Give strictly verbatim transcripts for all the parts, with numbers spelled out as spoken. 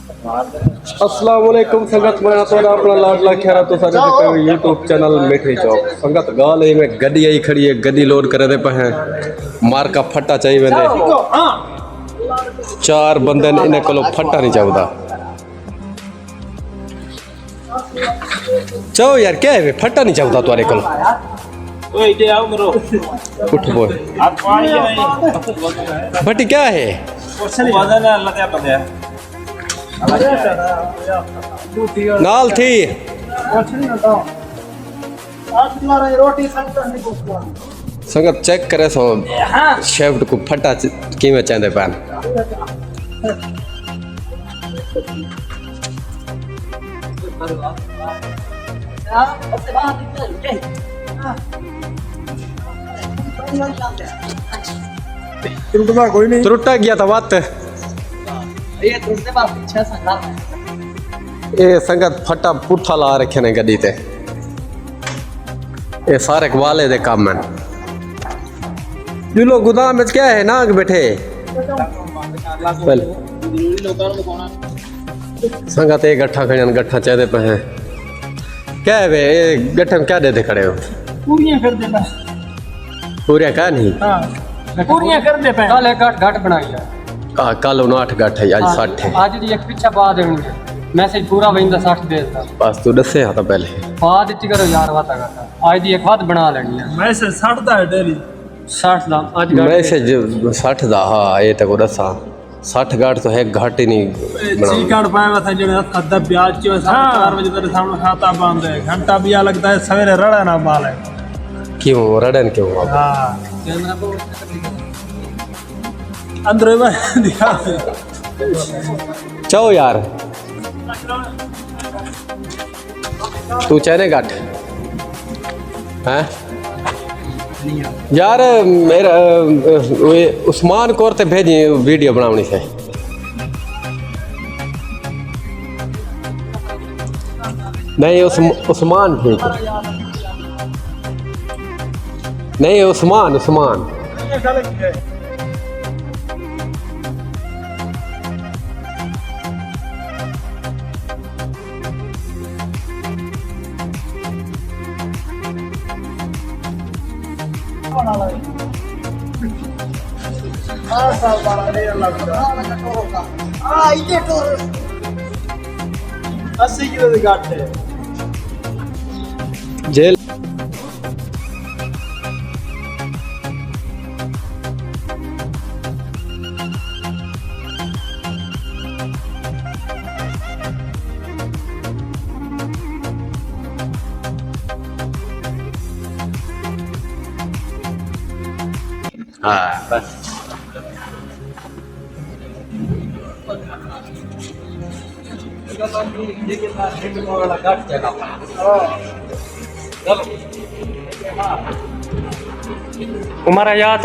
السلام علیکم سنگت، میں تہاݙا اپݨا لاڈلا کھیرا، تساں ݙیہدے پئے ہو یوٹیوب چینل میٹھے چوک۔ سنگت، ڳالھ اے، میں گݙی آئی کھڑی ہے، گݙی لوڈ کریندے پئے ہیں، مارکا پھٹا چائی ویندے۔ چار بندے نے، انہیں کولوں پھٹا نہیں چاودا۔ چاؤ یار، کیا ہے وے؟ پھٹا نہیں چاودا تہاݙے کول۔ اوئے، ادھر آؤ کرو۔ اٹھ بول۔ آپ پانی کے نہیں؟ بھٹی کیا ہے؟ کچھ نہیں۔ وزن ہے، اللہ کا پتہ ہے۔ نال تھی۔ کچھ نہیں ہوتا۔ آپ تمہارا روٹی سب کرنے کو۔ سنگت چیک کریسو، شیفٹ کوں پھٹا چ-، کیویں چیندے پئن۔ ترٹدا کوئی نہیں۔ ترٹا ڳیا تاں وت۔ اے سنگت پھٹا پٹھا لا رکھے نے گݙی تے۔ اے سارے والے دے کم ہن۔ جلو گودام وچ کیا ہے؟ نانگ ٻیٹھے۔ پہلے۔ سنگت اے گٹھاں کھڑیاں، گٹھاں چیندے پئے ہیں۔ کیا ہے وے؟ اے گٹھاں کیا ݙیہدے کھڑے ہو؟ پوریاں کریندے پئے۔ پوریاں کائے نہیں؟ ہاں۔ پوریاں کریندے پئے۔ کل ہک گٹھ گھٹ بݨائی ہے۔ ہاں، کل انہاں اٹھ گٹھ ہے، اڄ ہاں، سٹھ ہے۔ اڄ دی ہک پچھے بعد ہے، میسج پورا ویندا سٹھ دے دا۔ بس توں ݙسے ہا تاں پہلے۔ بعد اچ کرو یار، وات کردا۔ اڄ دی ہک وات بݨا لینی ہے۔ میسج سٹھ دا ہے ڈیلی۔ سٹھ دا، اڄ گھٹ میسج سٹھ دا، ہاں، اے تے کو ݙساں۔ سٹھ گھٹ تو ہک گھٹ ہی نہیں اے بݨاوݨا۔ چیکڑ پائے ویسے جڑے ہتھ ادب بیاج کے ویسے ہاں۔ چار بجے تیرے سامنے کھاتا بند ہے، گھنٹہ بیا لگتا ہے، سویرے رڑے نہ مال ہے۔ کیوں؟ رڑن کیوں؟ ہاں۔ اندر میں دیا۔ چاؤ یار۔ توں چینے گھٹ ہیں؟ یار، میرا، اے، عثمان کور تے بھیجی، ویڈیو بݨاوݨی سے۔ نہیں، عثم-، عثمان ٹھیک ہے۔ نہیں، عثمان، عثمان۔ جیل۔ ہاں، بس۔ عمر حیات۔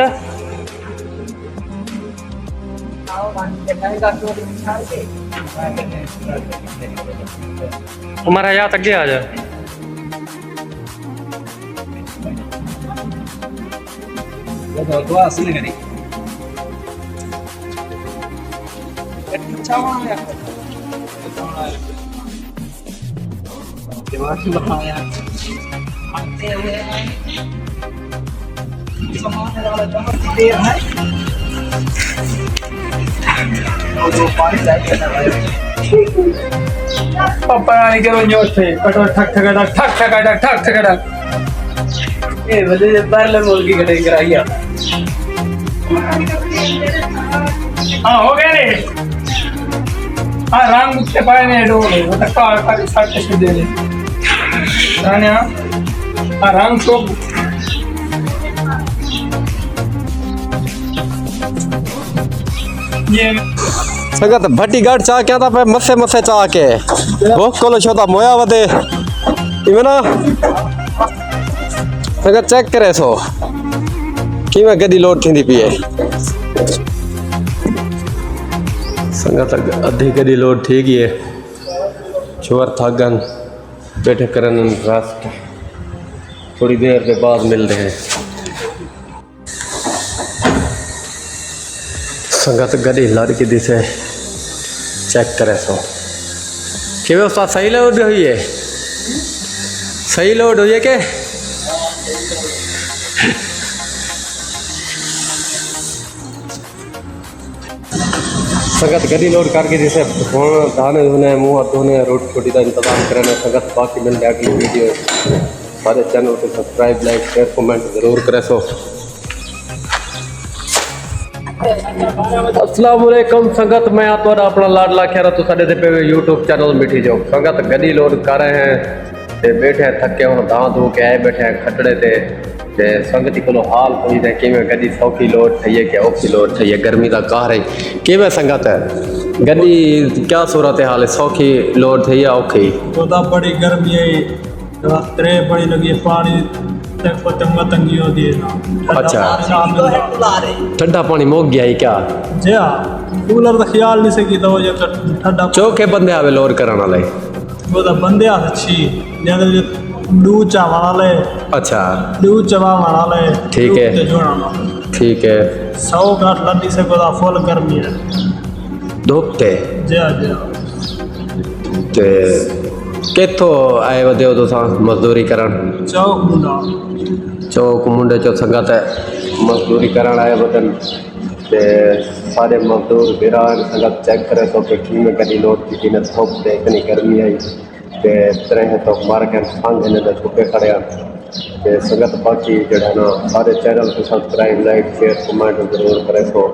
عمر حیات، اڳے آ جا۔ پاپا آنے کے روز ٹھک ٹھک ٹھک ٹھک ٹھک ٹھک ٹھک ٹھک۔ اے ودے دے پہلے ملکی کٹے کرائی آ۔ ہاں، ہو گئے نے۔ ہاں، رنگ اتے پائے نے، ڈو نے، وہ تک کار کر سٹ کے دے نے۔ ہاں، ہاں، رنگ تو یہ سنگت بھٹی گڑھ چا کیا تھا پہ مسے مسے چا کے۔ وہ کولو شوتا مویا ودے۔ ایویں نا۔ سنگت چیک کریسو، کیویں گݙی لوڈ تھیندی پئی ہے۔ سنگت، ادھی گݙی لوڈ تھی ڳئی ہے۔ چور تھک ڳن، ٻیٹھے کرن ریسٹ۔ تھوڑی دیر دے بعد ملدے ہیں۔ سنگت، گݙی لݙ کے ݙسے، چیک کرے سو۔ کیویں استاد، صحیح لوڈ ہوئی ہے؟ صحیح لوڈ ہوئی ہے کہ؟ سنگت گڈی لوڈ کر کے جیسے ہن دانے دھونے، منہ ہتھ دھونے، روٹی شوٹی دا انتظام کرنے۔ سنگت باقی ملدے اگلی ویڈیو۔ سارے چینل کو سبسکرائب، لائک، شیئر، کمنٹ ضرور کرے سو۔ السلام علیکم سنگت، میں ہاں تہاڈا اپنا لاڈلا خیرت، تساں ڈیدھے پے ہو یوٹیوب چینل میٹھی چوک۔ سنگت گڈی لوڈ کر رہے ہیں تے بیٹھے ہیں تھکے، ہن داں دھو کے آئے بیٹھے ہیں کھٹڑے تے، تے سنگتی کولو حال پوچھدے ہیں کیویں گڈی سوکھی لوڈ تھئی ہے کہ اوکھی لوڈ تھئی ہے، گرمی دا قہر ہے۔ کیویں سنگت ہے گڈی، کیا صورت حال ہے، سوکھی لوڈ تھئی ہے اوکھی؟ تو دا بڑی گرمی ہے، رات ترے بڑی لگی ہے، پانی تے کو تنگا تنگی ہوندی ہے نا۔ ٹھنڈا اچھا۔ پانی نہ ملدا۔ ٹھنڈا پانی مک گیا ہے کیا؟ جی ہاں، کولر دا خیال نہیں سے کیتا، وہ جو ٹھنڈا۔ چوکھے بندے آوے لوڈ کرن والے۔ وہ دا بندے آ چھی، جیندے وچ ڈو چاوݨ والے۔ اچھا۔ ڈو چواوݨ والے۔ ٹھیک ہے۔ ڈو تے جوڑݨ والے۔ ٹھیک ہے۔ سو گھٹ لڈی سے کو دا فل گرمی ہے۔ دھوپ تے؟ جی ہاں، جی ہاں۔ تے کتھوں آئے ودے ہو تساں مزدوری کرن؟ چوک منڈا۔ چوک منڈے چوں سنگت مزدوری کرن آئے ودن۔ تے سارے مزدور بھرا ہن، سنگت چیک کرے سو کہ کیویں گڈی لوڈ کیتی نے، دھوپ تے اتنی گرمی آئی تے تریہہ تو مر گئے، سنگ انہیں دے سکے کھڑے ہن۔ تے سنگت باقی جڑا نا سارے چینل کو سبسکرائب، لائک، شیئر، کمنٹ ضرور کرے سو۔